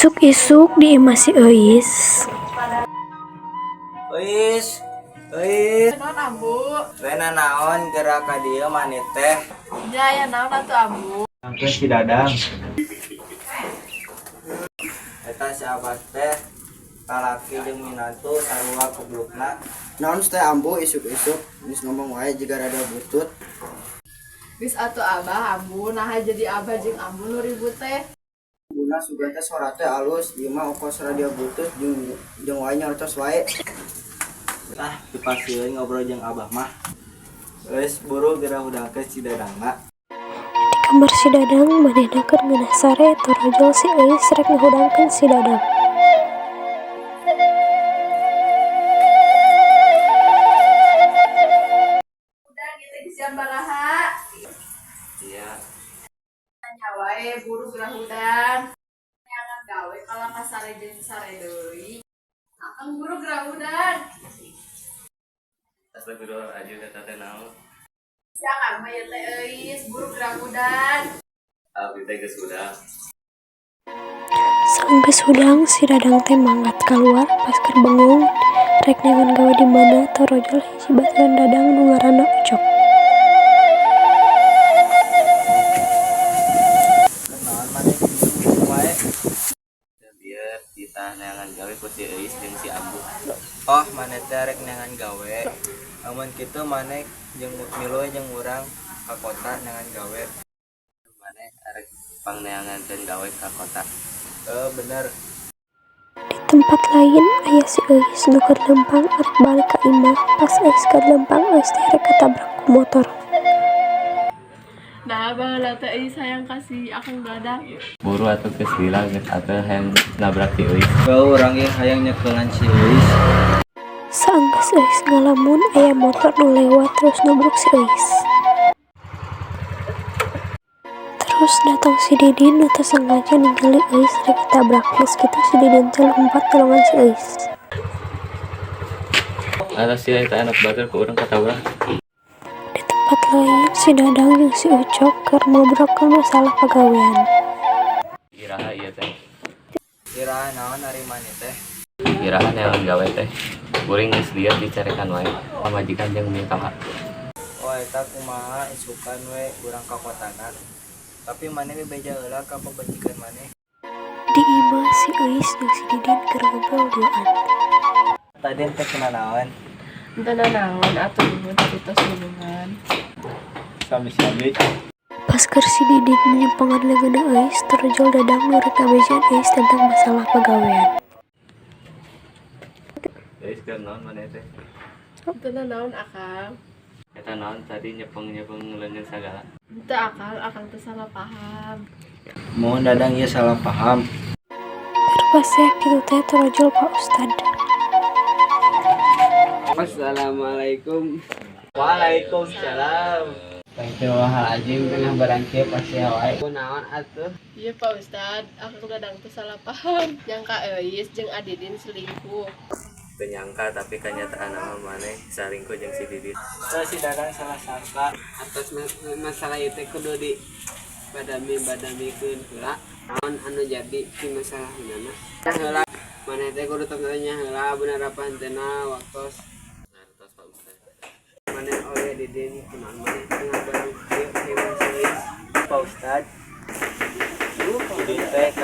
Isuk-isuk di imah si Euis. Euis, Euis. Naon, Ambu? Rena naon gerak ka dieu maneh teh? Nya aya naon atuh, Ambu? Angkeun si Dadang. Eta si Abah teh talaki jeung minantu sarua goblokna. Naon teh, Ambu, isuk-isuk geus ngomong wae jiga rada butut. Geus atuh, Abah, Ambu, naha jadi Abah jeung Ambu nu ribut teh? Guna sugan teh sora teh alus, ieu mah ongkos radio butut jeung jeung wae nyartos wae. Tah, dipasieun ngobrol jeung Abah mah. Geus buru geura hudangkeun si Dadangna. Di kamar si Dadang, manehna keur ngeunah sare, torojol si Euis rek ngahudangkeun si Dadang. Udah gitu di jam baraha? Iya. Nanya wae buru geura hudang. Neangan gawe kalah ka sare jeung sare deui. Akang buru geura hudang. Astagfirullahaladzim, eta teh naon? Si Akang mah ieu teh Euis, buru geura hudang. Abdi teh geus hudang. Saenggeus hudang, si Dadang teh mangkat kaluar. Pas keur bengong rek neangan gawe di mana, torojol hiji baturan Dadang nu ngaranna Ucok. Kunaon maneh bingung wae? Bieu dititah neangan gawe ku si Euis jeung si Ambu. Oh, maneh teh rek neangan gawe. Amun kitu maneh jeung milu jeung urang ka kota neangan gawe. Maneh arek pangneangankeun gawe ka kota? Eh, bener. Di tempat lain aya si Euis nu keur leumpang arek balik ka imah. Pas Euis keur leumpang, Euis teh rek katabrak ku motor. Nah, baheula teh Euis hayang ka si Akang Dadang. Buru atuh, geus lila, geus atuh hayang nabrak si Euis. Bau urang ge hayang nyekelan si Euis. Saenggeus Euis ngalamun, aya motor nu lewat terus nubruk si Euis. Terus datang si Didin nu teu sengaja ningali Euis rek ditabrak. Geus kitu si Didin teh lumpat nolongan si Euis. Atas sia, eta anak batur ku urang katabrak. Di tempat lain, si Dadang jeung si Ucok keur ngobrolkeun masalah pagawean. Iraha ieu teh? Iraha naon ari maneh teh? Iraha neangan gawe teh? Kuring geus lieur dicarekan wae pamajikan jeung mitoha. Oh, eta kumaha isukan we urang ka kotana. Tapi maneh bebeja heula ka pamajikan maneh. Di imah si Euis jeung si Didin keur ngobrol duaan. Tadi teh kena naon? Henteu naon atuh, nuhun, tapi tos hubungan. Sami-sami. Pas keur si Didin nyempengan leungeunna Euis, torojol Dadang nu rek ngabejaan Euis tentang masalah pagawean. Euis, keur naon maneh teh? Henteu naon, Akang. Eta naon tadi nyepeng-nyepeng leungeun sagala? Henteu, Akang, Akang teh salah paham. Mohon Dadang, ieu salah paham. Keur pasea kitu teh torojol Pak Ustad. Assalamualaikum. Waalaikumsalam. Astagfirullahaladzim, tengah barang kieu pasti wae. Kunaon atuh? Iya, Pak Ustad, Akang Dadang teh salah paham. Nyangka Euis jeung Adidin selingkuh. Teu nyangka, tapi kenyataan mah maneh salingkuh jeung si Didin. Teu, si Dadang salah sangka. Atas masalah itu kudu di badami badamikeun heula. Naon anu jadi si masalah heulana? Heula maneh teh kudu tanya heula bener apa henteu waktos. Ngartos, Pak Ustad. Maneh oge, Didin, kunaon maneh tengah barang kieu kieu si Euis? Pak Ustad.